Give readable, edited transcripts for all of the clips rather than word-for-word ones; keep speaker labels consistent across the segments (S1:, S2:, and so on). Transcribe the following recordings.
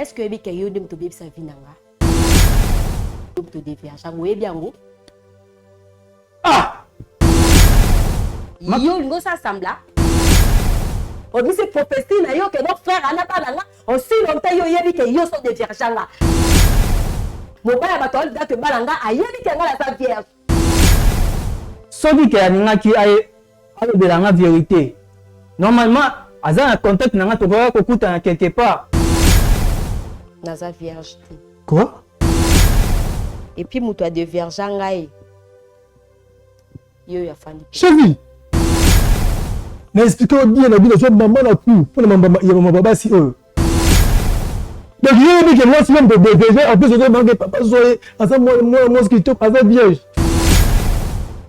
S1: Est ce que oyebi ke yo nde moto obebisa vie na nga? Yo moto odevierge yango oyebi yango?
S2: Ah!
S1: Yo olingi osala sembla? Obimisi prophetie na yo ke non frère ana bala nga aussi longtemps yo oyebi ke yo so devierge nga. Mobali ya bato alinga ke bala nga ayebi ke nga naza vierge.
S2: Soki ke alingaki aye alobela nga verite normalement aza na contact na nga tokoki kokutana quelque part.
S1: Naza vierge te.
S2: Quoi?
S1: Et puis moto a deviergea ngai ye oyo afandi.
S3: Cheville na explique yo bien na bino zo mama na coup mpo na ya mama basi oyo donc yo oyebi ke mwasi meme kodevege en plus ozobanga papa zwa ye aza mwana mwasi kitoko aza vierge.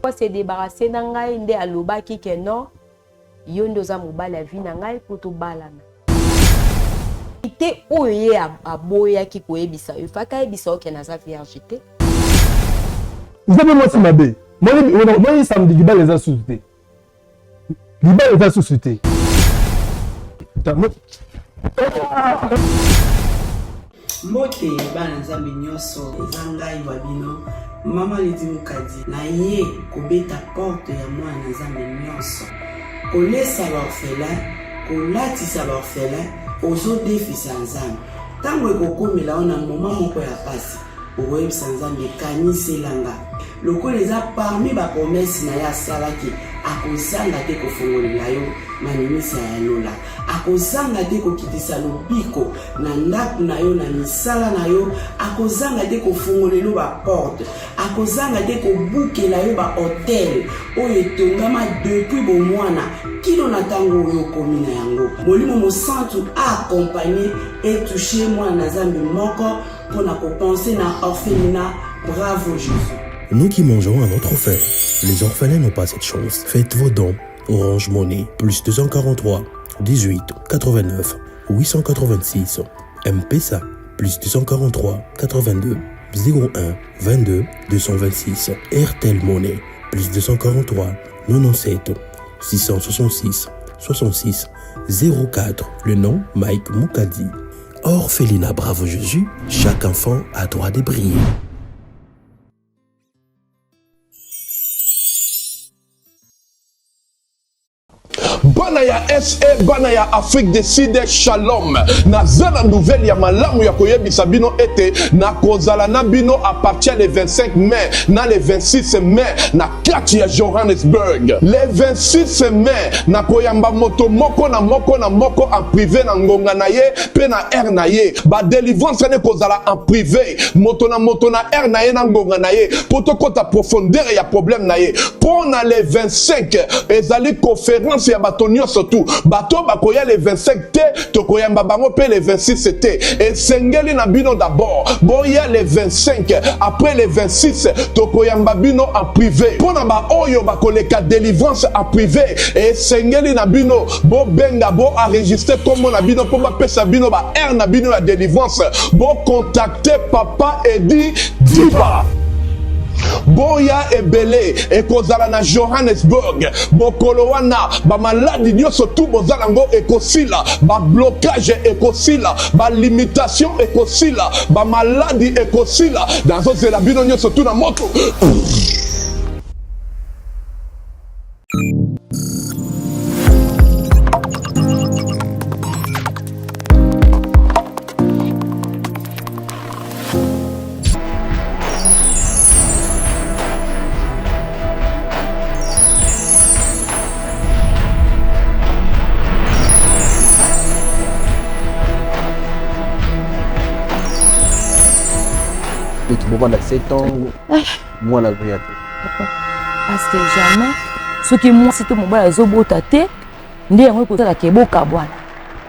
S1: Po se debarrasser na ngai nde alobaki ke non yo nde oza mobali ya vie na ngai po tobalana. Te oyo ye aboyaki koyebisa yo faki ayebisa yo ke naza vierge te.
S3: Oza pe mwasi mabe omoni samedi libala eza susu te libala eza susu te.
S4: Mbote bana Nzambe nyoso, eza ngai wa bino Mama Lydie Mukadi, naye kobeta porte ya mwana Nzambe nyoso, kolesa ba orphelin, kolatisa ba orphelin, ozodefisa Nzambe tango ekokomela yo na moment moko ya pasi, okoyebisa Nzambe kanisela nga. Lokola eza parmi ba promesse na ye asalaki, akozanga te kofongolela yo maninisa ya lola, akozanga te kokitisa lobiko na ndako na yo, na misala na yo, akozanga te kofongolela yo ba porte, akozanga te kobukela yo ba hotel oyo etongama depuis bomwana kino na ntango oyo okomi na yango. Molimo Mosantu a accompagner et toucher mwana na Nzambe moko mpo na kopense na orphelinat. Bravo Jésus.
S5: Nous qui mangeons à notre faim, les orphelins n'ont pas cette chance. Faites vos dons. Orange Money, plus 243 18 89 886. M-Pesa, plus 243 82 01 22 226. Airtel Money, plus 243 97 666 66 04. Le nom Mike Mukadi. Orphelinat Bravo Jésus, chaque enfant a droit de briller.
S6: Bana ya SE, bana ya Afrique du Sud, shalom. Naza na nouvelle ya malamu ya koyebisa bino ete nakozala na bino à partir le 25 mai na le 26 mai na kati ya Johannesburg. Le 26 mai nakoyamba moto moko na moko na moko en privé na ngonga na ye mpe na heure na ye. Ba delivrance wana ekozala en privé, moto na moto na heure na ye na ngonga na ye, mpo tokota profondeur ya problème na ye. Mpo na le 25 ezali conference ya bato nyonso tu. Bato bakoya le 25 te, tokoyamba bango mpe le 26 te. Esengeli na bino d'abord boya le 25, après le 26 tokoyamba bino en privé. Mpo na baoyo bakoleka delivrance en privé, esengeli na bino bobenga, bo enregistrer kombo na bino mpo bapesa bino ba heure na bino ya delivrance. Bo contacter papa Eddy Diba. Boya ebele ekozala na Johannesburg mokolo wana, ba maladi nioso tout boza nango ekosila, ba blocage ekosila, ba limitation ekosila, ba maladi ekosila. Nazozela bino nioso tout na moto.
S7: Bobanda 7 ans mwana azoya te
S8: parce que jamais soki mwasi to mobali azobota te nde yango ekosalaka ebokabwana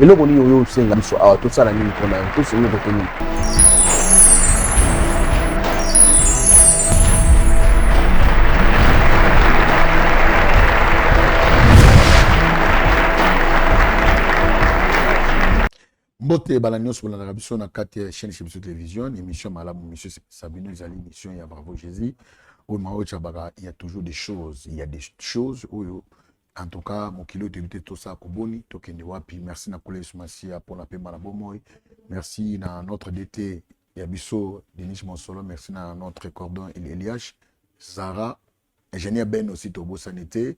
S7: Eloko nini oyo osenga biso awa tosala nini mpo na yo tosengi kote nini?
S9: Mbote bala nyonso bolandaka biso na kati ya chaîne chez biso télévision émission malamu émission sabino ezali émission ya bravo Jésus oyo maoyo chabaka il y a toujours des choses il y a des choses oyo En tout cas, mokili oyo toyebi te tosala koboni, tokende wapi. Merci na Nkolo Yesu Masiya mpo na pema na bomoi. Merci na notre DT ya biso Denis Monsolo, merci na notre cordon Elias, Zara, ingénieur Ben aussi tobosani te.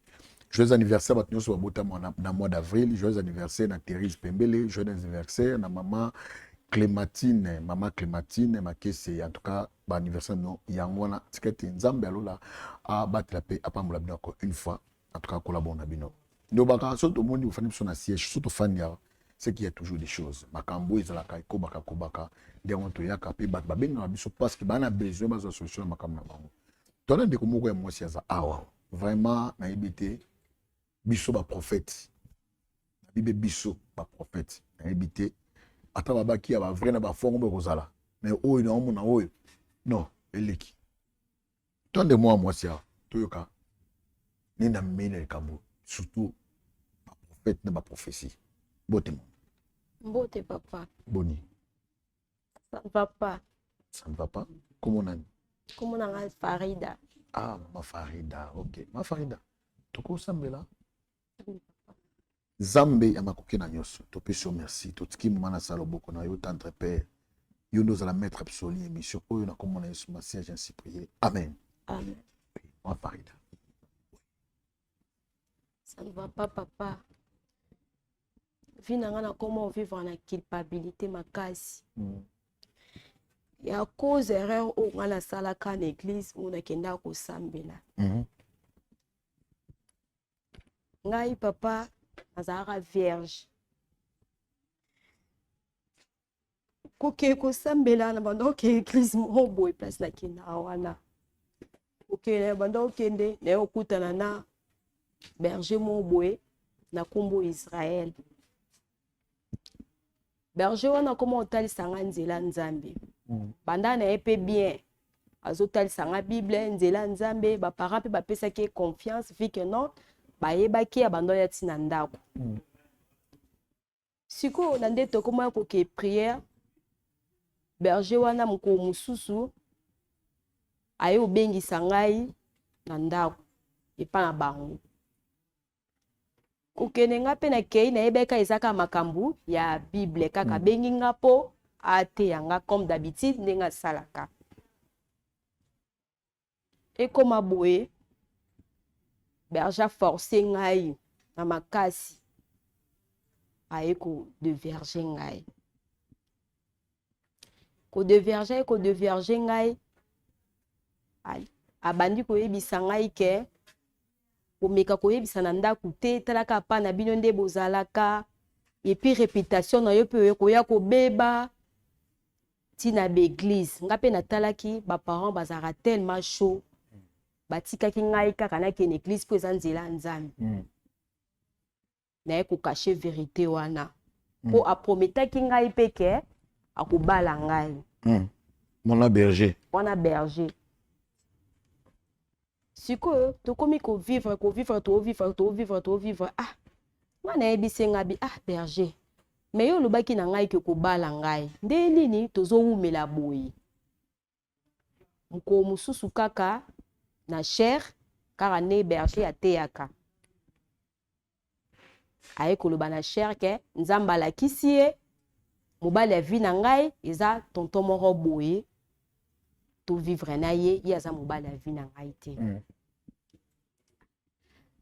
S9: Joyeux anniversaire bato nyonso babotama na, na mois d'avril. Joyeux anniversaire na Therese Pembele, joyeux anniversaire na mama Clémentine, mama Clémentine Makese. En tout cas, ba anniversaire no yango wana, tika ete Nzambe alola abatela mpe apambola bino encore une fois. En tout cas, kolabona na bino. Ndobaka so tomoni ofandi biso na siège, so tofandi awa, c'est qu'il y a toujours des choses. Makambo ezalaka ekobaka kobaka nde yango toyaka mpe bato babengaka biso parce que baa na besoin bazwa solution na makambo na bango. Tona ndeko moko ya mwasi aza awa, vraiment nayebi te, biso baprophète nabibe, biso baprophète nayebi te ata babaki ya bavrai na bafongo mpo ekozala, mais oyo naomona oyo non eleki. To nde mwa mwasi awa, toyoka nini na mei na likambo, surtout baprophète na baprophétie. Mbote mama.
S1: Mbote papa.
S9: Boni?
S1: Ça ne va pas.
S9: Ça ne va pas. Kombo nani?
S1: Kombo na ngai Farida.
S9: Ah, mama Farida, ok. Mama Farida, tokosambela. Nzambe ya makoki na nyonso, topesi yo merci, totiki mama na sala loboko na yo, tendre père, yo nde ozala maître absolu émission oyo na kombo na Yesu Masiya, j'ai ainsi prié, amen.
S1: Amen.
S9: Oui, mama Farida.
S1: Ça ne va pas papa. Vie na nga nakoma ovivre na culpabilité makasi. Ya cause erreur oyo nga nasalaka na église oyo nakendaka kosambela. Ngai papa nazalaka vierge. Kokee kosambela na banda okee église moko boye, place nakendaka wana. Kokende na banda okende naye okutana na berger moko boye na nkombo Israel. Berger wana akoma kotalisa nga nzela Nzambe. Banda na ye mpe bien azotalisa nga Bible, nzela Nzambe. Baparent mpe bapesaki ye confiance vu que non bayebaki ya banda oya ntina ndako. Sikoyo na nde tokomaki koke prière, berger wana mokolo mosusu aye obengisa ngai na ndako epa na bango. Kokende nga mpe nakei, nayebaki kaka eza kaka makambo ya Bible kaka. Abengi nga mpo ateya nga comme d'habitude ndenge asalaka. Ekoma boye, berger aforce ngai na makasi, aye kodeverge ngai, kodeverge, aye kodeverge ngai, abandi koyebisa ngai ke komeka koyebisa na ndako te, talaka apa na bino nde bozalaka, et puis réputation na yo mpe oye koya kobeba ntina baeglise. Nga mpe natalaki baparent bazalaka tellement chaud, batikaki ngai kaka nakende église mpo eza nzela ya Nzambe. Naye kocacher vérité wana mpo aprometaki ngai mpe ke akobala ngai.
S9: Mwana berger.
S1: Wana berger. Sikoyo tokomi kovivre, kovivre, tovivre, tovivre, tovivre. Ah, ngai nayebisi ye, ngai bi ah berger, mais yo olobaki na ngai ke kobala ngai, nde nini tozowumela boye? Mokolo mosusu kaka na chere kaka nde berger ateyaka, aye koloba na chere ke Nzambe alakisi ye mobali ya vie na ngai eza tonton moko boye, tovivre na ye, ye aza mobali ya vie na ngai te.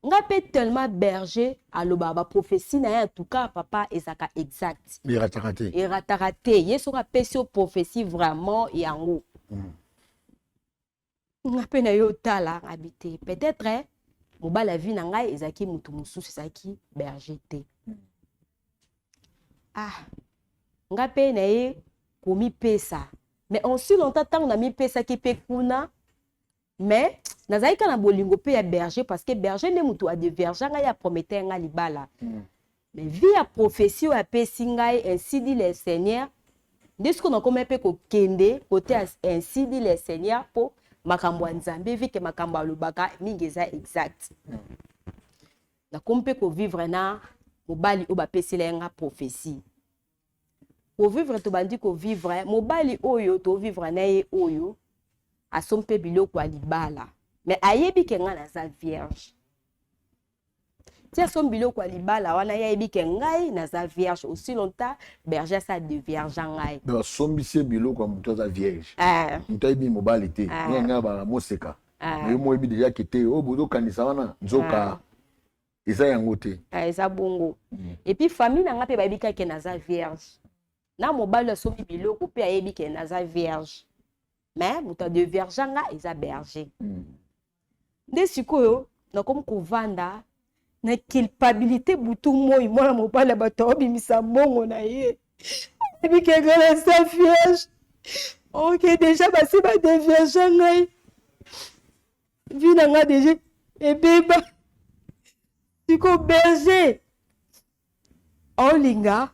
S1: Ngai mpe tellement berger alobaka baprophétie na ye, en tout cas papa ezalaka exact.
S9: Erataka te.
S1: Erataka te. Ye soki apesi yo prophétie, vraiment yango. Nga mpe na yo otala ngabi te, peut-être mobali ya vie na ngai ezalaki motu mosusu, ezalaki berger te. Ah, nga mpe na ye komipesa, mais aussi longtemps ntango namipesaki mpe kuna, mais nazalaki kaka na bolingo mpe ya berger, parce que berger nde motu adeverge ngai, apromete ngai libala. Mais vie ya prophétie oyo apesi ngai, ainsi dit le Seigneur, nde soki nakomi mpe kokende kote ya ainsi dit le Seigneur, mpo makambo ya Nzambe, vu que makambo alobaka mingi eza exact. Nakomi mpe kovivre na mobali oyo bapesela ye nga prophétie. Kovivre, tobandi kovivre, mobali oyo tovivre na ye oyo asombi mpe biloko ya libala, mais ayebi ke ngai naza vierge. Ti asombi biloko ya libala wana, ye ayebi ke ngai naza vierge aussi longtemps berger asa deviergea ngai.
S9: Donc asombisi ye biloko ya moto aza vierge.
S1: Eh.
S9: Moto ayebi mobali te.
S1: Eh.
S9: Ngai ngai bala moseka.
S1: Eh.
S9: Mais yo moyebi déjà ke te oyo bozokanisa wana nzoka eza yango te.
S1: Eh, eza bongo. Et puis famille na ngai mpe bayebi kaka ke naza vierge. Na mobali asombi biloko mpe ayebi ke naza vierge. Mais moto adeviergea nga eza berger. Nde sikoyo nakomi kovanda na culpabilité butu moi, mwana mobali ya bato aobimisa mbongo na ye, ayebi ke ngai naza vierge. Ok, deja basi badevierge ngai, vie na ngai deja ebeba. Sikoyo berger aolinga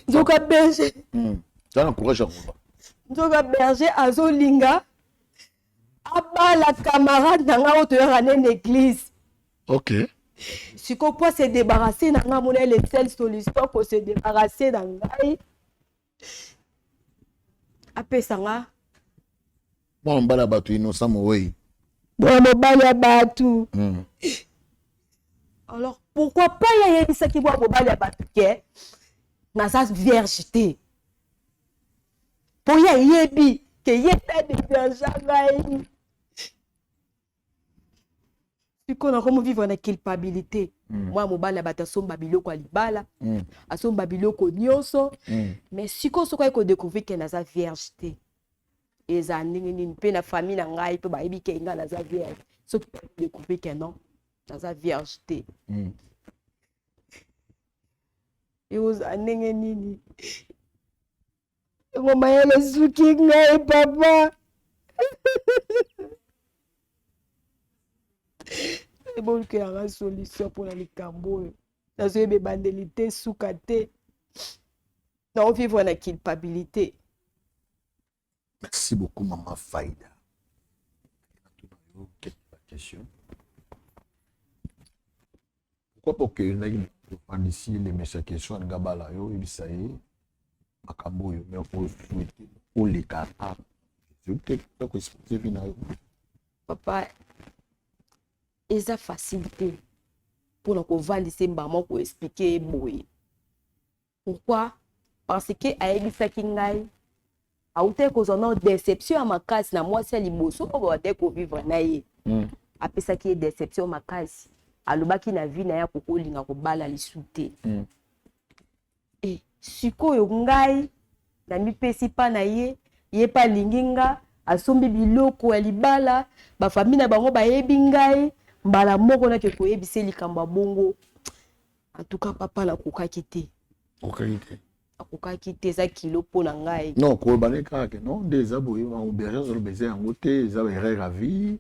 S1: nzoka berger
S9: Zala na courage ya koloba.
S1: Nzoka berger azolinga abala camarade na ngai oyo toyaka ne na église. Sikoyo mpo se débarrasser na ngai, mona le seule solution ko se débarrasser na ngai, apesa nga
S9: Mwana mobali ya bato, Innocent Mowei.
S1: Mwana mobali ya bato. Alors pourquoi pas ye ayebisaki mwa mobali ya bato ke naza vierge te, mpo ye ayebi ke ye mpe adeviergea ngai. Sikoyo nakomi vivre na culpabilité. Mwana mobali ya bato asomba biloko ya libala, asomba biloko nyonso, mais sikoyo soki ayi kodécouvrir ke naza vierge te, eza ndenge nini? Mpe na famille na ngai mpe bayebi ke ngai naza vierge. Soki découvrir ke non, naza vierge te, ekozala ndenge nini? Yango mayele esuki ngai, papa. Ebolukelanga solution mpona likambo oyo. Nazoyeba ebandeli te, suka te. Naovivre na culpabilité.
S9: Merci beaucoup, Maman Faïda. Question. Pourquoi pas okendaki ofandisi lemesa question, alinga bala yo, oyebisa ye makambo oyo, mais osouhaite oleka a te koexpose vie na yo?
S1: Papa, eza facile te mpona kovandisa mbama koexpliquer ye boye. Pourquoi? Parce que ayebisaki ngai awutaki kozwa nao déception ya makasi na mwasi ya liboso oyo babandaki kovivre na ye. Apesaki ye déception makasi, alobaki na vie na ye akokolinga kobala lisu te. E sikoyo ngai namipesi mpa na ye, ye mpe alingi nga, asombi biloko ya libala, bafamille na bango bayebi ngai. Mbala moko nake koyebisa ye likambo ya bongo, en tout cas papa, nakokaki te.
S9: Okaki te?
S1: Akokaki te, eza kilo mpo na ngai.
S9: Non, koloba nde kaka ke non, nde eza boye, berger azoloba eza yango te, eza baerreur ya vie.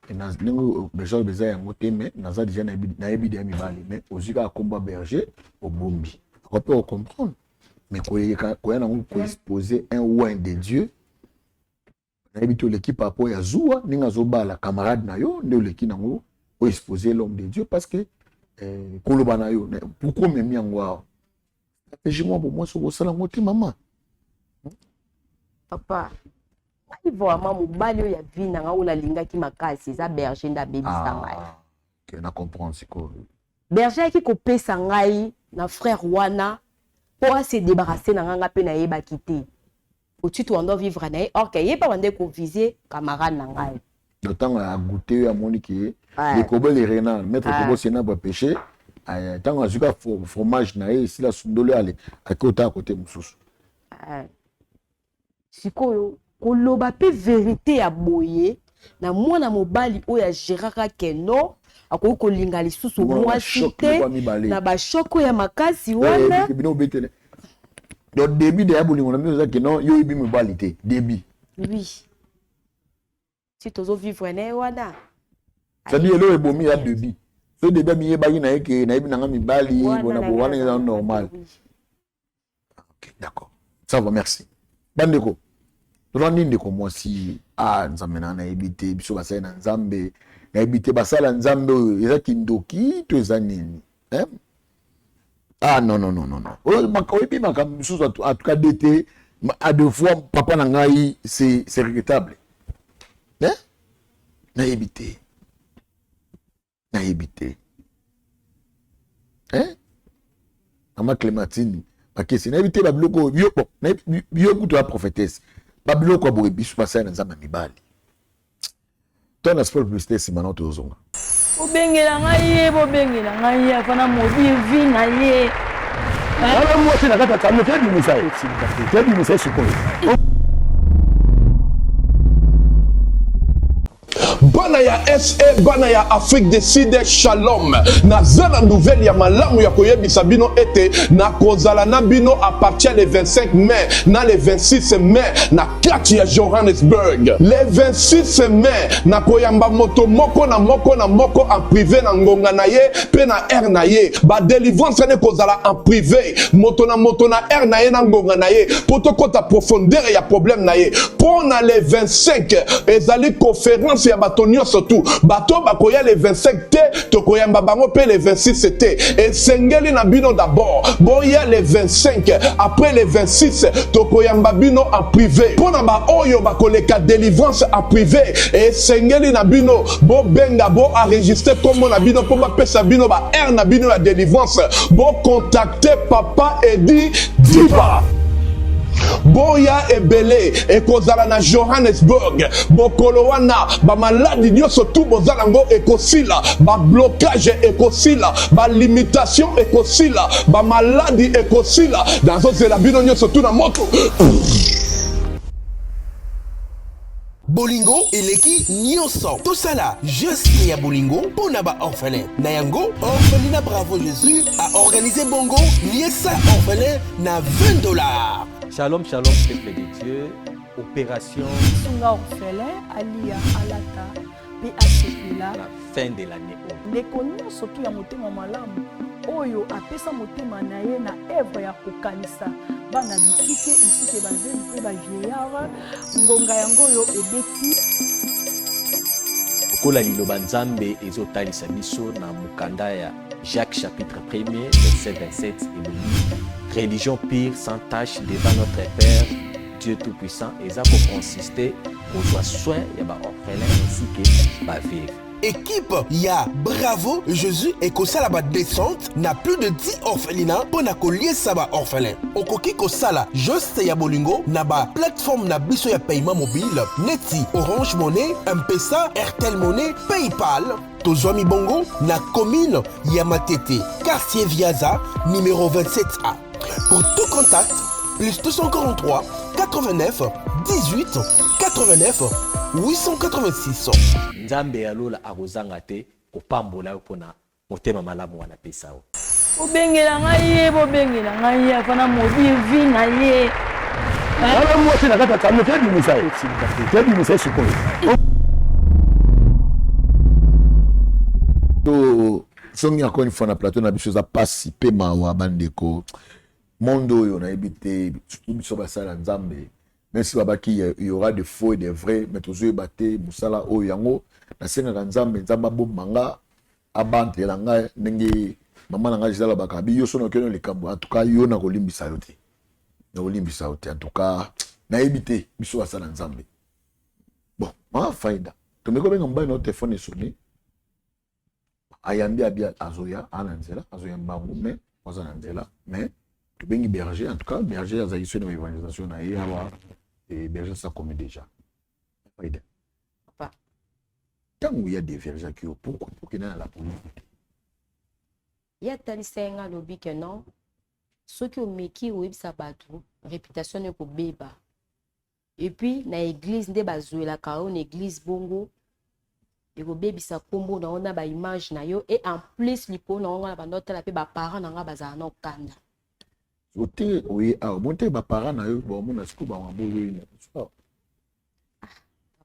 S9: Ndenge berger aloba eza yango te, mais naza déjà nayebi deya mibali, mais ozwi kaka kombo ya berger, obombi, ako mpe ocomprendre. Mais koya nango koexpose un oint de Dieu, nayebi te. Oleki par rapport ya zuwa ndenge azobala camarade na yo, nde oleki nango oexpose l'homme de Dieu, parce que koloba na yo, pourquoi omemi yango awa? Stratégie mwa bomoi, soki osala yango te, mama.
S1: Papa, ngai vraiment mobali oyo ya vie na ngai oyo nalingaki makasi eza berger nde abebisa ngai.
S9: Ah, ok, na comprendre sikoyo.
S1: Berger ayaki kopesa ngai na frère wana mpo ase débarrasse na ngai. Nga mpe nayebaki te otuti wanda vivre na ye, or ke ye mpe abandaki koviser camarade na ngai.
S9: Donc ntango agoûte oyo, amoni ke le kobo le renard, maître kobo c'est un arbre péché. Ntango azwi ka fromage na ye esila, sundoli, ale ake otala kote mosusu.
S1: Sikoyo koloba mpe vérité ya boye na mwana mobali oyo agéraka ke non, akoki kolinga lisusu mwasi te, na bachoc oyo ya makasi wana.
S9: Bino obetele. Donc début de ya bolingo na bino eza ke non, yo oyebi mobali te début?
S1: Oui, si tozovivre na ye wana.
S9: C'est-à-dire eloko ebomi ya début, so début amiyebaki na ye ke nayebi nanga mibali bona bo wana, eza normal. Ok, d'accord, ça va, merci. Bandeko, tolandi ndeko mwasi. Ah, Nzambe na, nayebi te, biso basali na Nzambe, nayebi te basala Nzambe oyo eza kindoki to eza nini, eh? Ah non, non, non, non, non, oyebi makambo mosusu, en tout cas dt à deux fois, papa na ngai, c'est regrettable. Nayebi te. Nayebi te. Hein? Mama Clémentine, bakesi nayebi te babiloko yo bon, yo kutu ya prophétesse. Babiloko ya boye biso basali na Nzambe ya mibali. To na sport publicité nsima na tozonga.
S8: Bobengela ngai ye, bobengela ngai ye, afana mobile vie na ye.
S3: Wana mwasi na kati ya camion, tebimisa ye. Tebimisa ye sikoyo.
S6: Bana ya SE, bana ya Afrique du Sud, shalom. Naza na nouvelle ya malamu ya koyebisa bino ete nakozala na bino à partir le 25 mai na le 26 mai na kati ya Johannesburg. Le 26 mai nakoyamba moto moko na moko na moko en privé na ngonga na ye pe na heure na ye. Ba delivrance wana ekozala en privé, moto na moto na heure na ye na ngonga na ye po tokota profondeur ya problème na ye. Po na le 25 ezali conference ya bato nyonso tu. Bato bakoya le 25 te, tokoyamba bango pe le 26 te. Esengeli na bino d'abord boya le 25, après le 26 tokoyamba bino en privé. Po na ba oyo bakoleka delivrance en privé, esengeli na bino bobenga, bo enregistrer kombo na bino po bapesa bino ba heure na bino ya delivrance. Bo contacter papa Eddy Diba. Boya ebele ekozala na Johannesburg bokolo wana ba maladi nioso tout boza nango ekosila ba blocage ekosila ba limitation ekosila ba maladi ekosila nazozela bino nioso tout na moto.
S10: Bolingo eleki nionso. Tosala geste ya bolingo mpo na ba orphelins. Na yango, orphelinat Bravo Jesus a organiser bongo liesa orphelin na 20 dollars.
S11: Shalom shalom peuple de Dieu operation.
S12: Sunga orphelin alia alata pe asepela.
S11: Na fin de l'annee oyo.
S12: Ndeko nionso tout ya motema malamu oyo apesa motema na ye na œuvre ya kokanisa bana bitike ainsi que ba veuves pe ba vieillards, ngonga yango oyo ebeti.
S11: Lokola liloba Nzambe ezo talisa biso na mokanda ya Jacques chapitre premier verset 27 elobi religion pure sans tache devant notre Père Dieu tout puissant eza ko consister kozwa soin ya ba orphelins ainsi que ba veuves.
S10: Equipe ya Bravo Jesus ekosala ba descente na plus de 10 orphelinats mpo na koliesa ba orphelins. Okoki kosala geste ya bolingo na ba plateforme na biso ya paiement mobile neti Orange Money, M-Pesa, Airtel Money, PayPal. Tozwami bongo na commune ya Matete, quartier Viaza, numero 27A. Pour tout contact, plus 243 89 18 89 886.
S11: Nzambe ya lola akozanga te kopambola yo pona motema malamu wana apesa yo.
S8: Bobengela ngai ye, bobengela ngai ye, afana mobile vie na ye.
S3: Wana mwasi na kati ya camion tebimisa ye, tebimisa ye sikoyo.
S9: To songi encore une fois na plateau na biso eza pasi pe mawa bandeko monde oyo nayebi te surtout biso basala nzambe même si babaki il y aura de faux et de vrai mais tozoyeba te mosala oyo yango nasengaka nzambe nzambe abomba nga abantela nga ndenge mama na nga gisele alobaka abi yo so nakeno likambo en tout cas yo nakolimbisa yo te nakolimbisa yo te en tout cas nayebi te biso basala nzambe bon mama faida tomeki kobenga mobali na yo telefone esoni ayambi abi azoya a na nzela azoya mbangu mais aza na nzela mais tobengi berger en tout cas berger azalaki soki na baevangelisation na ye awa e berger akomi déjà faida
S1: papa
S9: ntango ya devergeaki yo pourquoi okenda na la police te
S1: ye atalisa ye nga alobi ke non soki omeki oyebisa bato réputation na ekobeba epuis na église nde bazwelaka yo na église bongo ekobebisa nkombo na yo na baimage na yo et en plus likolo na yango nga na banda otala mpe baparent na nga bazala na okanda
S9: ote oye awa omoni te baparent na yo baomona sikoyo bango na biso awa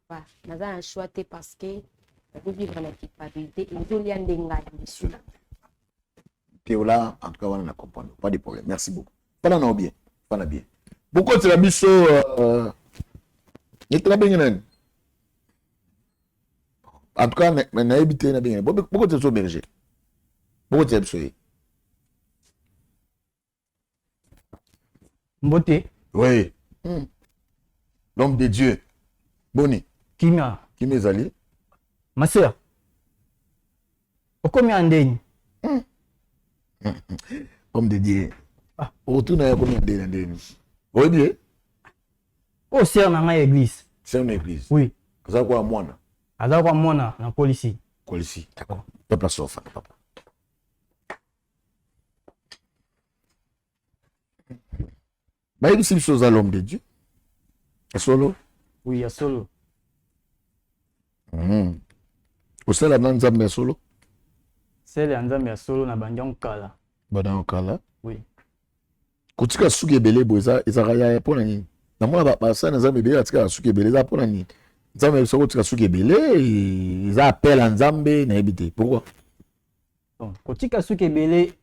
S1: papa naza na choix te parce que nazo vivre na culpabilité ezolia nde ngai misu
S9: Théola en tout cas wana na comprendre pas de problème merci beaucoup fana na bien fana bien bokotela biso euh, neti nabenge nani en tout cas nayebi te nabenge bokotela biso berger bokotela biso ye
S2: Mbote.
S9: Oui. L'homme de Dieu. Boni.
S2: Kimia.
S9: Kimia ezali.
S2: Ma sœur, okomi ya ndeni?
S9: Homme de Dieu. Ah. Otuna ya komi ya ndeni ndeni. Oyebi ye?
S2: Oyo sœur na ngai église.
S9: Sœur na église.
S2: Oui.
S9: Aza kwa mwana.
S2: Aza kwa mwana na polisi.
S9: Polisi, d'accord. Peuple sofa, papa. Bayebisi biso oza l'homme de Dieu. Ya solo?
S2: Oui, ya solo.
S9: Osala na Nzambe ya solo?
S2: Sele ya Nzambe ya solo na bandi yango kala.
S9: Banda yango kala?
S2: Oui.
S9: Kotika suki ebele boye eza ezalaka ya mpo na nini? Namona basali na Nzambe ebele batikaka suki ebele, eza mpo na nini? Nzambe soki otika suki ebele eza appel ya Nzambe, nayebi te pourquoi.
S2: Bon, kotika suki ebele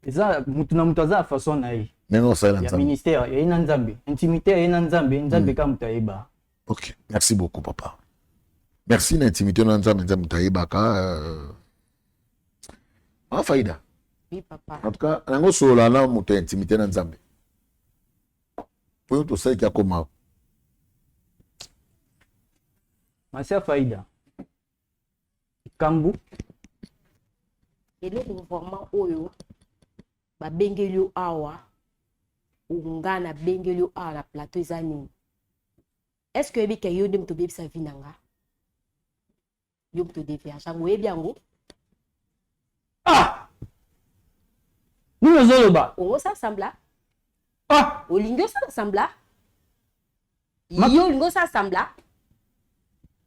S2: eza mutu na mutu aza na façon na ye.
S9: Ndenge osalela
S2: Ya
S9: Nzambe.
S2: ministère ya ye na Nzambe, intimité ya ye na Nzambe, Nzambe kaka mutu ayeba.
S9: Ok, merci beaucoup papa. Merci na intimité na Nzambe, Nzambe mutu ayebaka. Ah, Faida.
S1: Oui, papa.
S9: En tout cas, nango solola na moto ya intimité na Nzambe. Po yo tosalaki akoma.
S2: Ma sœur Faida. Likambo.
S1: Eloko vraiment oyo babengeli yo awa, nga nabengeli yo awa na plateau eza nini? Est-ce que oyebi ke yo nde moto obebisa vie na nga? Yo moto odevierge yango, oyebi yango?
S2: Ah! Nini ozoloba?
S1: Ongosala sembla?
S2: Ah!
S1: Olingi osala sembla? Yo olingi osala sembla?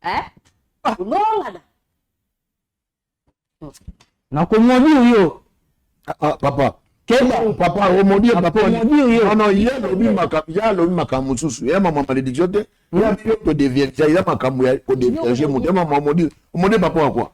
S1: Eh?
S2: Ah!
S1: Olongana?
S2: Nakomodire yo.
S9: Ah, ah, papa.
S2: Keba.
S9: Oh, papa, omodire papa.
S2: Nakomodire yo.
S9: Non, non, ye alobi makambo, ye alobi makambo mosusu. Ye mama malédiction te. Ye alobi yo to devierge, eza makambo ya ko devierge moto. Ye mama omodire, omodire papa wa quoi?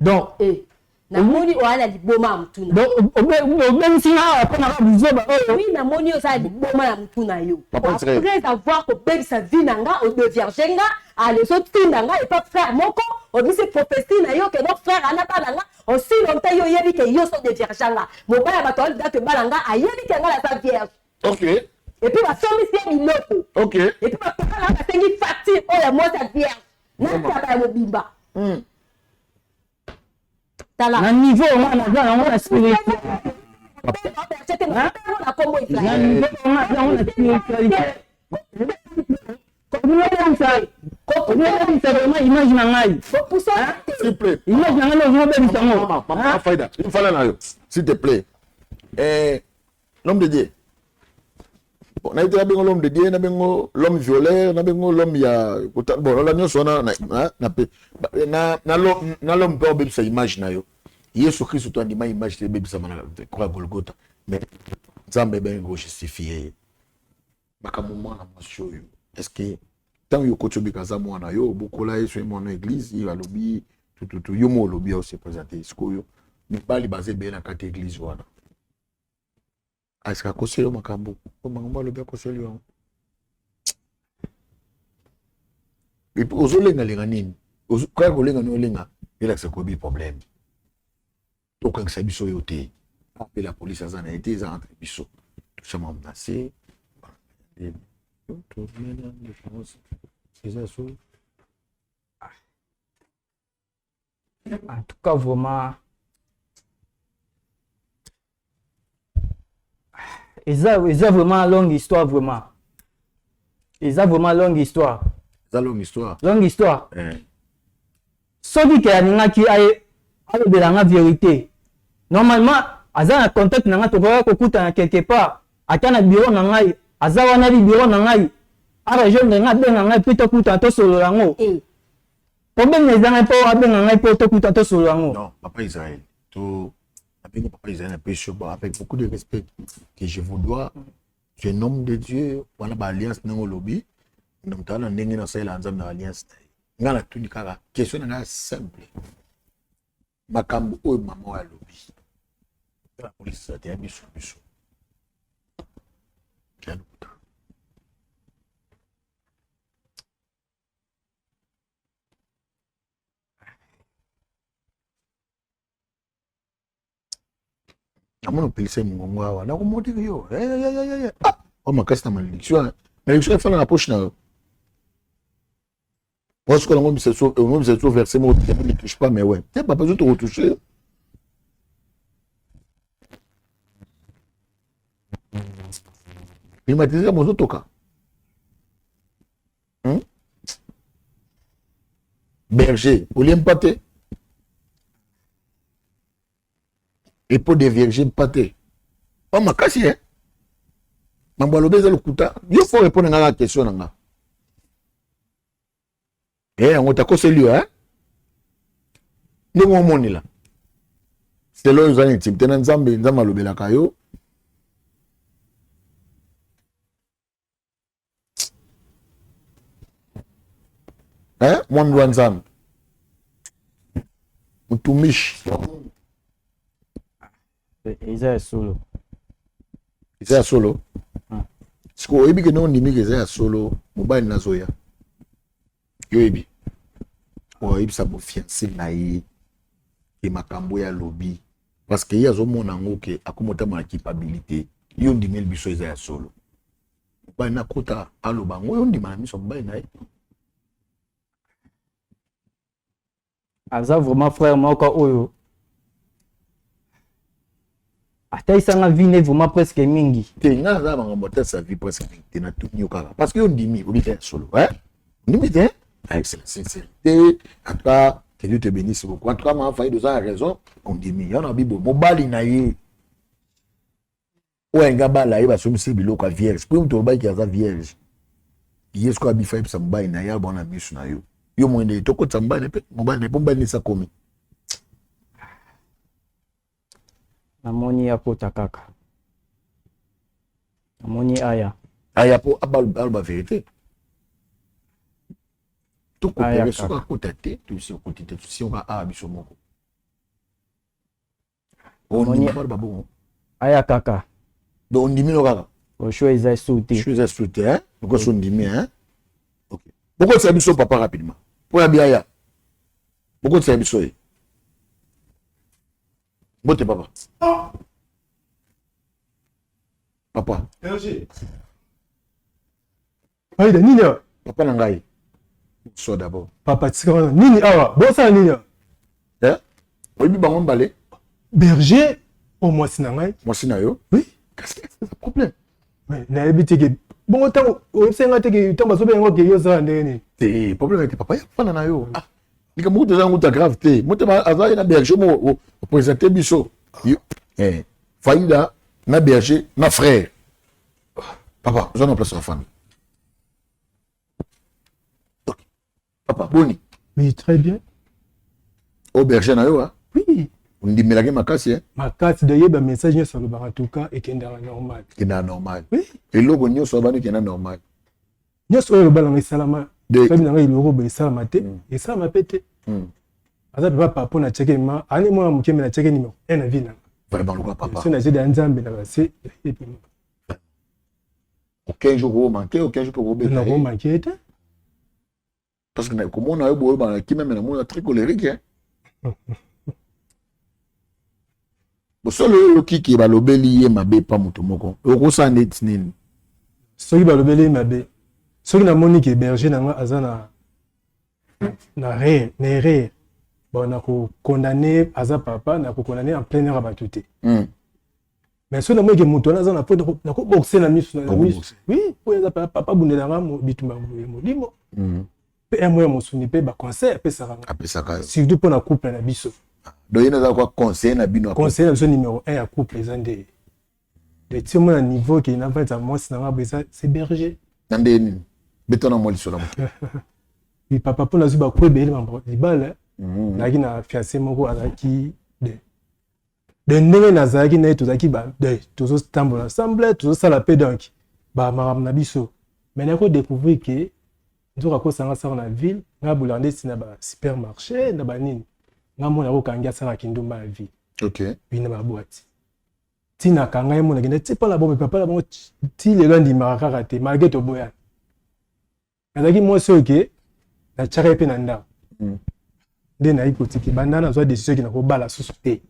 S2: Donc,
S1: eh. Namoni oya na liboma ya mutu na.
S2: Donc, obengisi nga awa mpo na buzoba oyo.
S1: Oui, namoni oza na liboma ya mutu na yo.
S9: Papa Israël.
S1: Après avoir kobebisa vie na nga, odevierge nga, ale ozotinda nga epa frère moko, obimisi prophétie na yo ke non frère ana bala nga, aussi longtemps yo oyebi ke yo so devierge nga. Mobali ya bato alinga ke bala nga, ayebi ke nga naza vierge.
S9: Ok.
S1: Et puis basombisi ye biloko.
S9: Ok.
S1: Et puis bapapa na nga basengi facture oyo ya mwasi ya vierge. Na taba ya mobimba. Tala.
S2: Na niveau nga naza nango na spiritualité. Na niveau nga naza nango na spiritualité. Kobebisa vraiment image na ngai.
S9: S'il te plaît.
S2: Image na ngai nde ozobebisa yango.
S9: Mama, mama Faida, une fois na yo. S'il te plaît. Eh, l'homme de Dieu. Bon, nayebi te nabengo l'homme de Dieu, nabengo l'homme violeur, nabengo l'homme ya bon, la nyonso wana na na na na na l'homme mpe obebisa image na yo. Yesu Kristo to andima image te ebebisama na croix ya Golgotha. Mais Nzambe ebengi ko justifier ye. Makambo mwana mwasi oyo, est-ce que ntango yo okoti obika aza mwana yo obokola ye soki mwana église ye alobi tututu yo mo olobi ya ose présente sikoyo mibali baza ebele na kati ya église wana Est-ce akoseli yo makambo po makambo alobi akoseli yo yango epuis ozolengalenga nini kaka kolenga ni olenga elakisa koyebi problème tokangisa biso yo te mpe la police aza na ye te eza entre biso tosha makambo na se eza so.
S2: En tout cas, vraiment, eza eza vraiment longue histoire vraiment. Eza vraiment longue histoire.
S9: Eza longue histoire.
S2: Longue histoire.
S9: Eh.
S2: Soki ke alingaki aye alobela nga vérité. Normalement, aza na contact na nga tokoki kokutana quelque part. Ata na bureau na ngai, aza wana bi bureau na ngai. A rejoindre nga abenga ngai puis tokutana tosolola yango.
S1: Eh.
S2: Problème eza ngai mpo abenga ngai mpo tokuta tosolola yango.
S9: Non, papa Israël, to abengi papa Israël napesi yo avec beaucoup de respect que je vous dois. Tu es un homme de Dieu, wana ba alliance ndenge olobi, na moto na ndenge nasalela Nzambe na alliance na ye. Ngai natuni kaka question na ngai simple. Makambo oyo mama oyo alobi, la police eza te ya biso biso. Ya lokuta. Namoni opelisa mongongo awa nakomodire yo ah, o makasi na malédiction malédiction efanda na poche na yo. Moi, ce qu'on a c'est sur verset moko ne touche pas mais ouais. Te papa zo to retoucher. Climatiseur mozo toka. Hmm? Berger, olie mpate. Epo de vierge mpate. Pas makasi hein. Mambo alobi eza lokuta. Yo faut répondre nga na question na nga. Eh yango takoseli yo hein. Ndenge omonela. Selo oyo oza na intimité na Nzambe, Nzambe alobelaka yo. Eh, mwambi wa Nzambe. Mtumishi.
S2: Eza ya solo.
S9: Eza ya solo? Ah. Sikoyo oyebi ke ndenge ondimi ke eza ya solo, mobali nazoya. Yo oyebi? Oyebisa bofiance na ye ke makambo ye alobi parce que ye azomona yango ke akoma otambola na culpabilité. Yo ondimeli biso eza ya solo. Mobali nakota aloba yango yo ondima na miso ya mobali na ye.
S2: Aza vraiment frère moko oyo atalisa nga vie ne vraiment presque mingi.
S9: Te nga naza na makambo atalisa vie presque mingi te natuni yo kaka parce que yo ondimi obi te ya solo hein ondimi te avec la sincérité en tout cas que Dieu te bénisse beaucoup en tout cas ma faillite oza na raison ondimi yo na bibo mobali na ye oyo alingi abala ye basombisi ye biloko ya vierge mpo ye moto olobaki aza vierge ye sikoyo abifa yebisa mobali na ye abwana miso na yo yo moyende tokotisa mobali mpe mobali na ye mpo mobali nesi akomi
S2: namoni akota kaka namoni aya
S9: aya mpo aloba verité tokopere soki akota te tosi okoti te tosi oka awa biso moko ondimi baloba bongo
S2: aya kaka
S9: donc ondimi no kaka
S2: choix eza su te
S9: choix eza su te hein okosi ondimi hein ok bokotisa biso papa rapidement mpo ya biaya bokotisa biso ye mbote papa oh. Papa
S3: Aida nini awa?
S9: Papa na ngai. Bonsoir d'abord.
S3: Papa tika wana nini awa? Bosala nini awa?
S9: Eh? Oyebi bango mbale?
S3: Berger o mwasi na ngai.
S9: Mwasi na yo?
S3: Oui.
S9: Kasi c'est un problème.
S3: Mais nayebi te ke bongo ntango oyebisa ngai te ke ntango bazobenga ngo ke yo ozala ndenge nini?
S9: Te problème te papa ya fana na yo. Ah. Likambo kutu eza nguta grave te. Motema aza na berger mo présenter biso. Eh. Faida na berger na frère. Papa, oza na place ya famille. Ok. Papa, boni.
S3: Oui, très bien.
S9: Au berger na yo, hein?
S3: Oui.
S9: Ondimelaki makasi, hein?
S3: Makasi, de yeba message nyonso alobaka en tout cas ekendaka normal.
S9: Ekendaka normal.
S3: Oui.
S9: Eloko nyonso abandi ekenda normal.
S3: Nyonso oyo aloba nanga esalama. Soki nanga eloko boye esalama te, mm. esalama pe te. Mm. Aza papa papa na cheke ma, ani mwana moke me na cheke numéro 1 na vie nanga.
S9: Vraiment lokola papa.
S3: So na jeda Nzambe na base, epi.
S9: Aucun jour omanke, aucun jour okobeta.
S3: Na komanke te.
S9: Parce que komona yo boye bana kimia mais namona très colérique hein. Bosolo oyo oyoki ke balobeli ye mabe pa moto moko okosala neti nini?
S3: Soki balobeli ye mabe, soki namoni ke berger na nga aza na na erreur, na erreur, bon nako condamner aza papa, nako condamner en plein air ya bato te. Mais soki namoni ke moto wana aza na faute, nako boxer na miso na miso. Oui, oyo aza papa abundela nga bitumba ya molimo. Pe ya moya mosuni pe ba conseil apesaka nga.
S9: Apesaka yo.
S3: Surtout pona couple na biso.
S9: Donc ye naza kwa conseiller na bino.
S3: Conseiller na biso numéro 1 ya couple eza nde. De ti mona niveau ke na vanda mwasi na nga bo eza c'est berger.
S9: Na nde nini? Beta na mwa lisolo moke.
S3: Oui papa pona zwi ba kwebe libala. Nazalaki na fiancé moko azalaki de de ndenge nazalaki na ye tozalaki ba de tozotambola ensemble tozosala mpe donc ba makambo na biso mais nako découvrir ke nzoka akosanga saka na ville nga bolaka ndeti na ba supermarché na banini nga mona akokangi asalaka kindumba ya ville
S9: okay.
S3: bino ba boîte ntina akanga ye mona kende ti mpa na bango papa na bango ti lelo andimaka kaka te malgré toboyana Nazalaki mwasi oyo ke natiaka ye mpe na ndako mm. nde nayi kotika banda nazwa decision ke nakobala susu te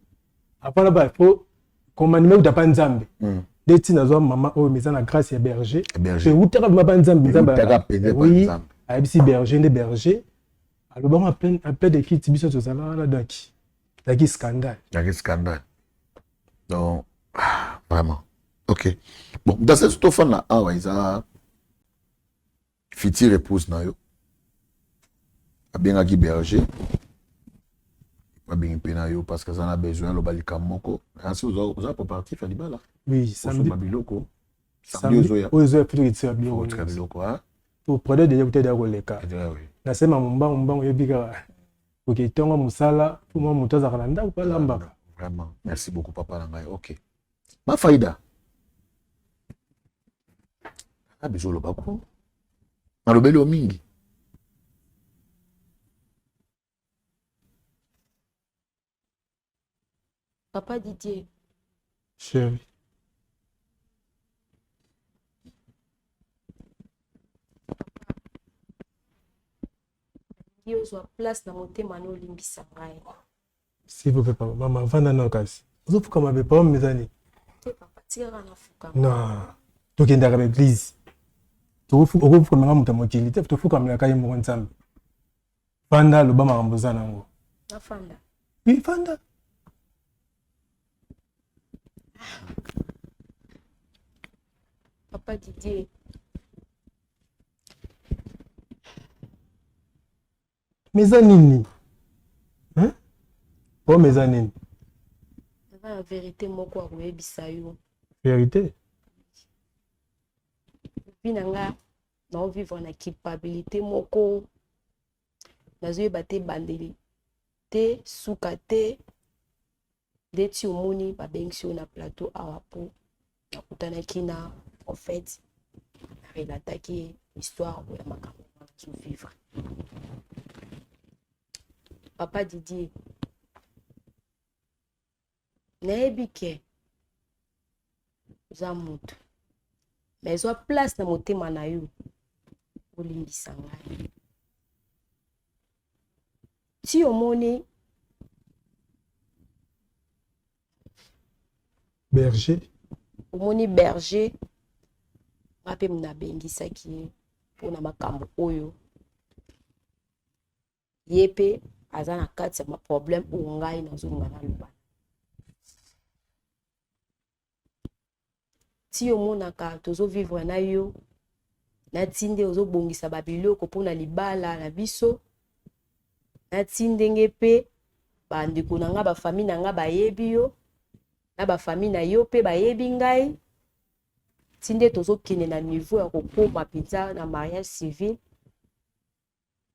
S3: avant nabala fo commandement euta pa nzambe mm. nde ti nazwa mama oyo eza na grâce ya berger ewutaka vraimen pa nzambe nzambe oui ayebisi berger nde berger. Alobango en plein en plein de kiti biso tozala wana donc ezalaki scandale.
S9: Ezalaki scandale. Donc ah, vraiment. OK. Bon, dans cette tofanda awa eza future épouse na yo. Abengaki berger. Abengi mpe na yo parce que aza na besoin aloba likambo moko. Asi oza préparatif ya libala.
S3: Oui, samedi.
S9: Osomba biloko. Samedi ozoya.
S3: Oyo ezoya plutôt kitika biloko.
S9: Otika biloko, hein.
S3: Po produit deja kuta deja koleka. Na sema mumbangu mbangu yebi kaka oke tongo musala po mwa moto azalaka na ndako po alambaka.
S9: Vraiment, merci beaucoup papa na ngai. OK. Ma faida. Na biso loba ko. Nalobeli yo mingi.
S1: Papa Didier.
S3: Chérie.
S1: Nalingi ozwa place na motema na olimbisa ngai.
S3: S'il vous plaît papa, mama vanda nao kasi. Ozofukama be papa eza nini?
S1: Te papa, tika kaka nafukama.
S3: Non. Tokendaka ba église. Okofukamela moto ya mokili te, tofukamelaka ye moko Nzambe. Fanda loba makambo oza nango.
S1: Nafanda.
S3: Oui, fanda.
S1: Papa Didier.
S3: Mais eza nini? Hein? Problème eza nini?
S1: Naza na verite moko ya koyebisa yo.
S3: Verite?
S1: Vie na nga nao vivre na culpabilité moko nazoyeba te ebandeli te suka te ndeti omoni babengisi yo na plateau awa mpo nakutanaki na prophète narelataki ye histoire oyo ya makambo nazovivre papa Didier Nayebi ke oza mutu mais zwa place na motema na yo olimbisa ngai ti omoni
S3: berger
S1: omoni berger nga mpe nabengisaki ye mpo na makambo oyo ye mpe aza na kati ya maproblème oyo ngai nazolinga naloba ti omonaka tozovivre na yo na ti nde ozobongisa babiloko mpo na libala na biso na ti ndenge mpe bandeko na ngai bafamille na ngai bayebi yo na bafamille na yo mpe bayebi ngai ti nde tozokende na niveau ya kokoma mpenza na mariage civil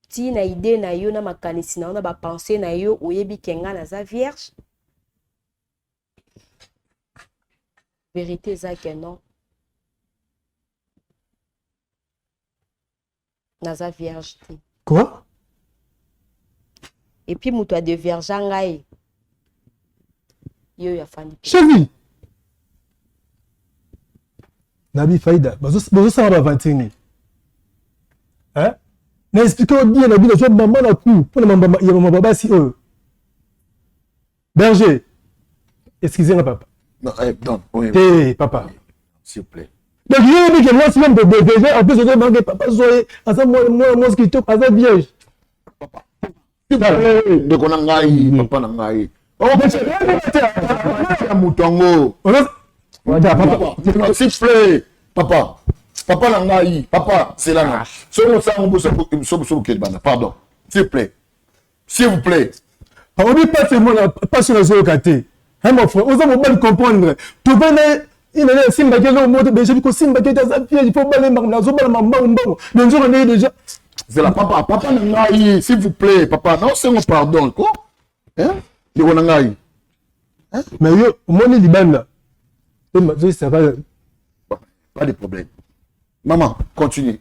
S1: ti na idee na yo na makanisi na yo na ba pensee na yo oyebi ke nga naza vierge verite eza ke non naza vierge te
S3: quoi
S1: et puis moto adeviergea ngai ye oyo afandi
S3: chevi nabi faida bozosala ba aventure nini hein na explique yo bien na bino zo mama na coup mpo na ya mama babasi oyo berger excusez nga papa
S9: non, eh, non, oui,
S3: te papa
S9: s'il vous plaît
S3: donc yo oyebi ke mwasi meme kodevege en plus ozobange papa zwa ye aza mwana mwasi kitoko aza vierge
S9: ndeko na ngai papa na ngai ya moto yango s'il plaît papa papa na ngai papa zela na soki osala yango boso bokende banda pardon s'il vous plaît s'il vous plaît
S3: obi pasi mona pasi nazoyoka te hein mon frère oza mobali comprendre tovanda inene asimbaki eloko moko te deja kosimbaki ete aza piège fo bala mbango nazobala mambango mbango de nzoka ndenge deja
S9: zela papa papa na ngai s'il vous plaît papa naosengo pardon ko ndeko na ngai
S3: mais yo omoni libanda zoyisaka
S9: pas de problème maman continue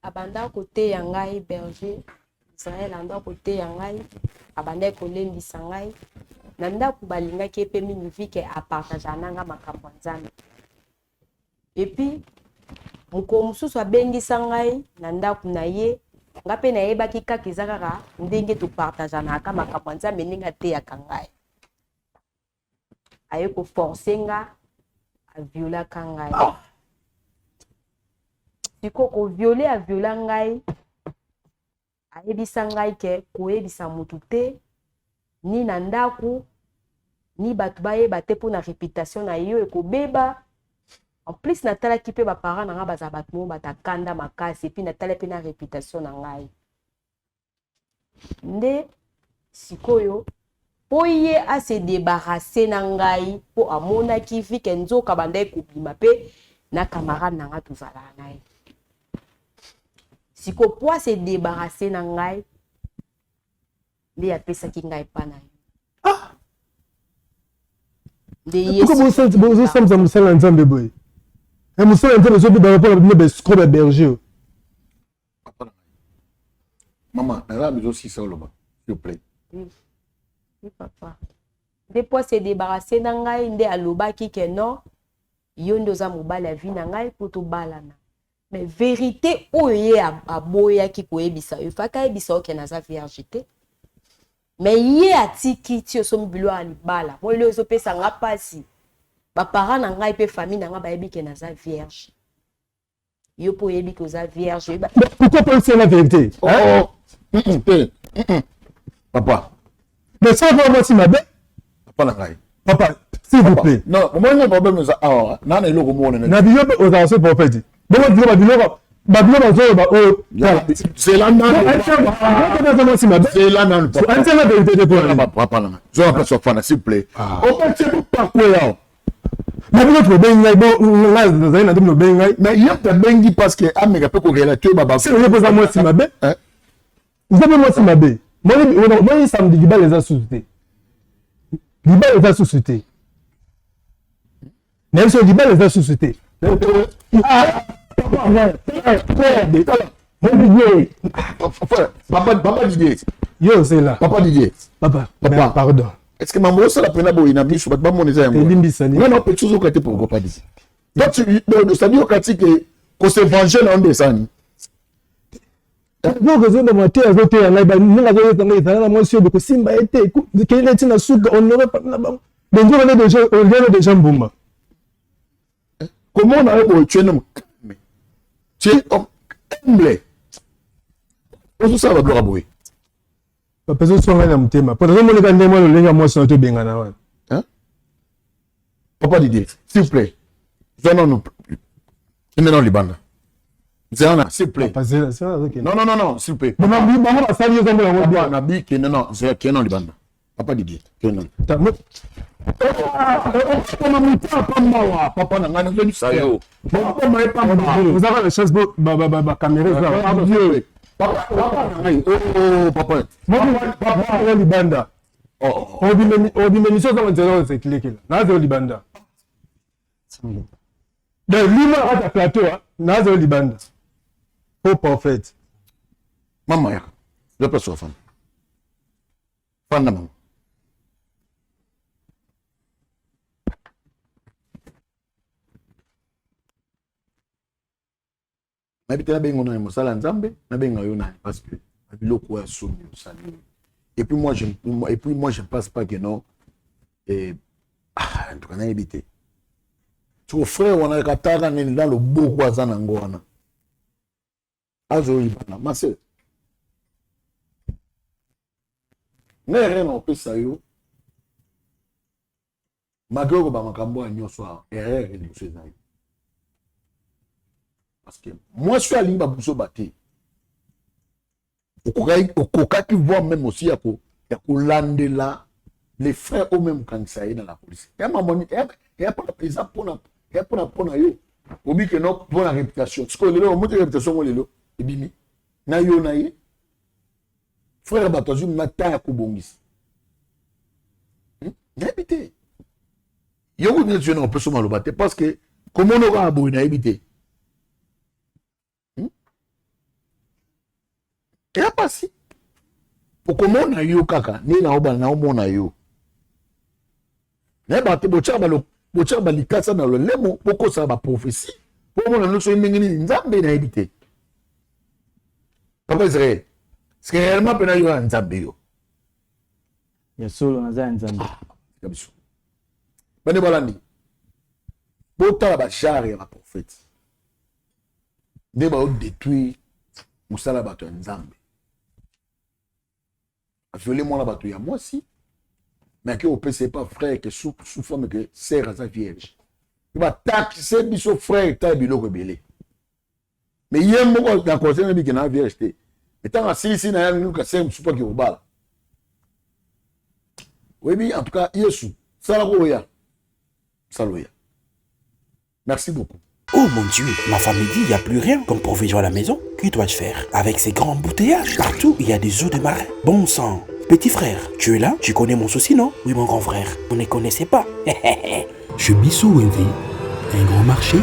S1: Abanda koteya ngai berger Israël anda koteya ngai abandaki kolendisa ngai na ndako balingaki ye mpe mingi vu que apartagea na ngai makambo ya Nzambe epuis mokolo mosusu abengisa ngai na ndako na ye nga mpe nayebaki kaka eza kaka ndenge topartageanaka makambo ya Nzambe ndenge ateyaka ngai aye ko forcer nga a violaka ngai ah. Sikoyo koviole aviola ngai, ayebisa ngai ke koyebisa mutu te ni na ndaku ni bato bayeba te mpo na reputation na yo ekobeba. En plus natalaki mpe baparent na ngai bazala bato moko batakanda makasi, epuis natala mpe na reputation na ngai. Nde sikoyo mpo ye a se debarrasser na ngai mpo amonaki vi ke nzoka bandaki kobima mpe na camarade na ngai tozalaka na ye. Sikoyo mpo a se debarrasser na ngai nde apesaki ngai epa na ye.
S3: Ah! Nde ye bozosambisa mosala ya Nzambe boye. Mosala ya Nzambe ezobebaka mpo na bino ba escroc ba berger.
S9: Mama, naza besoin sisa oloba, s'il vous plaît.
S1: Oui. Oui, papa. Nde po se débarrasser na ngai nde alobaki que non, yo nde oza mobali ya vie na ngai po tobalana. Mais vérité oyo ye aboyaki koyebisa yo, faki ayebisa yo ke naza vierge te. Mais ye atiki ti osombi biloko ya libala. Moi lelo ezopesa nga pasi. Ba parents na ngai pe famille na ngai bayebi ke naza vierge. Yo po oyebi ke oza vierge, oyeba.
S3: Mais pourquoi pas la vérité?
S9: Oh,
S3: hein?
S9: oh. Mm -mm, te. Mm -mm. Papa.
S3: Mais ça va mwasi mabe.
S9: Papa na ngai.
S3: Papa, s'il vous plaît.
S9: Non, omoni nga problème eza awa, na na eloko moko na.
S3: Na biloko ozala so prophète. Bongo biloko biloko babilo bazoloba oyo.
S9: Zela nanu.
S3: Aza mwasi mabe.
S9: Zela nanu papa.
S3: Antianga vérité te pona.
S9: Papa na ngai. Zola place ofanda s'il vous plaît. Opesi bopakwe awa.
S3: Na bino tobengi ngai bo ngai nazali na ndomi obengi ngai.
S9: Mais ye mpe abengi parce que ameka mpe korelate oyo baba.
S3: Ye mpe oza mwasi mabe. Oza mpe mwasi mabe. Moni samedi libala eza susu te. Libala eza susu te. Na biso libala eza susu te.
S9: Papa, papa Didier.
S3: Yo zela.
S9: Papa Didier.
S3: Papa, papa, pardon.
S9: Est-ce que maman osala pena boye na miso bato bamona eza yango?
S3: Elimbisa
S9: nini? Non, non, petit ozoka te pourquoi pas Didier. Toi tu donc c'est-à-dire okati que ko se venger na nde esani.
S3: Donc ozoba mateya azoteya ngai ndenge azoyesa ngai ezala na mwasi oyo bokosimba ye te kende ti na suka honore na bango donc nzoka nde deja oliana deja mbuma.
S9: Komona yo boye tu es un homme calme. Tu es homme humble. Ozosala babiloko ya boye.
S3: Papa ezoswa ngai na motema mpo nazomoneka ndenge mwana lolenge ya mwasi na tobengana wana.
S9: Papa Didier, s'il vous plaît. Zwa nanu kende nanu libanda. Zela na s'il vous plaît.
S3: Papa zela zela azokende.
S9: Non non non non, s'il vous plaît.
S3: Bango basali yo zambo yango bien.
S9: Na bi kende non, zela kende nanu libanda. Papa Didier, kende nanu.
S3: Okoma moto pamba
S9: papa na ngai nazongisa yo. Okoma ye pamba.
S3: Ozaka na chance bo ba ba ba caméra eza.
S9: Papa papa na ngai. Oh papa.
S3: Papa oyo libanda. Obima émission ozanga nzela oyo ezekilekela. Naza oyo libanda. Donc lima na kati ya plateau naza oyo libanda. Faux prophète.
S9: Mama yaka. Zwa place ofanda. Fanda mama. Nayebi te nabenga nani mosala ya Nzambe, nabenga yo nani parce que biloko oyo ya soni osali. Et puis moi je et puis moi je pense pas que non et ah, en tout cas nayebi te. Soko frère wana kataka nini na loboko aza nango wana. Azo libana ma sœur. Ngai erreur na opesa yo malgré okoba makambo oyo nyonso awa erreur liboso eza yo parce que mwasi oyo alingi babuzoba te okokaki voir même aussi ya kolandela les frères oyo meme okangisa ye na la police eza mpona mpona yo obike no mpona réputation sikoyo lelo omoti réputation ngo lelo ebimi na yo na ye frère bato azwi mna temps ya kobongisa hmm? nayebi te yo kutu neti yo na kopesa maloba te parce que komona kaka boye nayebi te hmm? eya pasi okomona yo kaka nde naobana naomona yo nayebaka te botyaka balikasa na lolemo bokosaka baprofesi mpo omona nyonso ye ndenge nini nzambe nayebi te papa israel ce que réellement mpena yo ya nzambe yo
S2: ya solo naza ya nzambe
S9: ah, tika biso bande balandi botala bajare ya baprofete. Nde bao détruire mosala bato ya Nzambe. A violer mwana bato ya mwasi, mais ake opesa ye pa frère que sous, sous forme que sœur aza vierge. Ba taxe biso frère ta biloko ebele. Mais ye moko na conseil na bike na vierge te. Mais ntango asilisi na ye luka sœur mosusu mpo ake kobala. Oyebi en tout cas Yesu sala ko oya. Sala oya. Merci beaucoup.
S10: Oh mon Dieu, ma femme dit il n'y a plus rien comme provision à la maison. Que dois-je faire Avec ces grands embouteillages, partout il y a des eaux de marée. Bon sang. Petit frère, tu es là Tu connais mon souci, non Oui, mon grand frère. On ne connaissait pas.
S5: Chez Bissou Wendy, un grand marché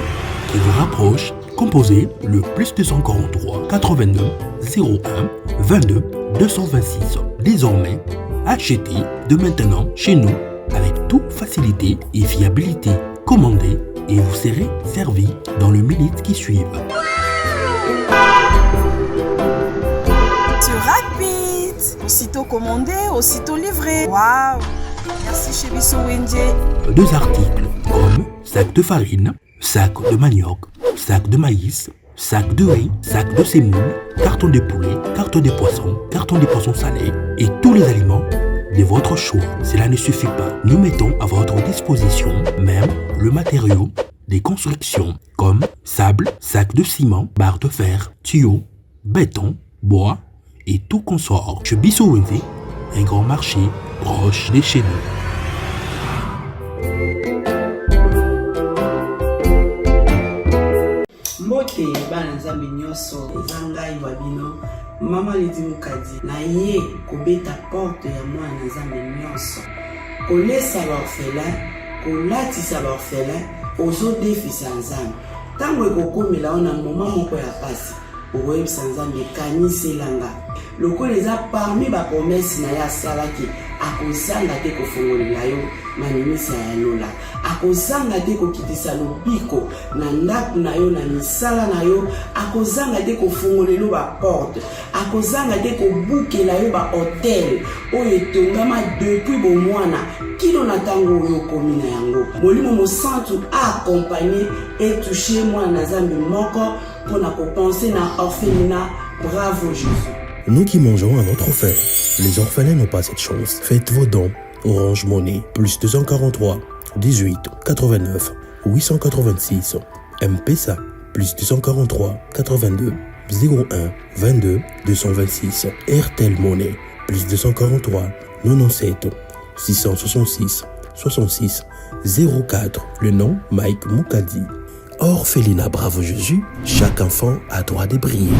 S5: qui vous rapproche, composé le plus 243 89 01 22 226. Désormais, achetez de maintenant chez nous avec toute facilité et fiabilité. Commandez et vous serez servi dans les minutes qui suivent.
S13: C'est rapide Aussitôt commandé, aussitôt livré. Waouh Merci chez Bisso Wendy.
S5: Deux articles comme sac de farine, sac de manioc, sac de maïs, sac de riz, sac de semoule, carton de poulet, carton de poisson, carton de poisson salé et tous les aliments de votre choix. Cela ne suffit pas. Nous mettons à votre disposition même le matériau des constructions comme sable, sac de ciment, barre de fer, tuyaux, béton, bois et tout consort. Chez Bissou un grand marché proche de chez nous.
S4: Mbote bana Nzambe nyonso, eza ngai wa bino mama Lidi Mukadi, naye kobeta porte ya mwana Nzambe nyonso, kolesa ba orphelin, kolatisa ba orphelin, ozodefisa Nzambe ntango ekokomela yo na moma moko ya pasi okoyebisa Nzambe kanisela nga lokola eza parmi ba promesse na ye asalaki, akozanga te kofongolela yo maninisa ya lola, akozanga te kokitisa lobiko na ndako na yo, na misala na yo, akozanga te kofongolela yo ba porte, akozanga te kobukela yo ba hotel oyo etongama depuis bomwana kino na ntango oyo okomi na yango. Molimo Mosantu a accompagner et toucher mwana na Nzambe moko mpo na kopense na orphelinat. Bravo Jésus.
S5: Nous qui mangeons à notre faim, les orphelins n'ont pas cette chance. Faites vos dons. Orange Money, plus 243 18 89 886. M-Pesa, plus 243 82 01 22 226. Airtel Money, plus 243 97 666 66 04. Le nom Mike Moukadi. Orphelinat Bravo Jésus, chaque enfant a droit de briller.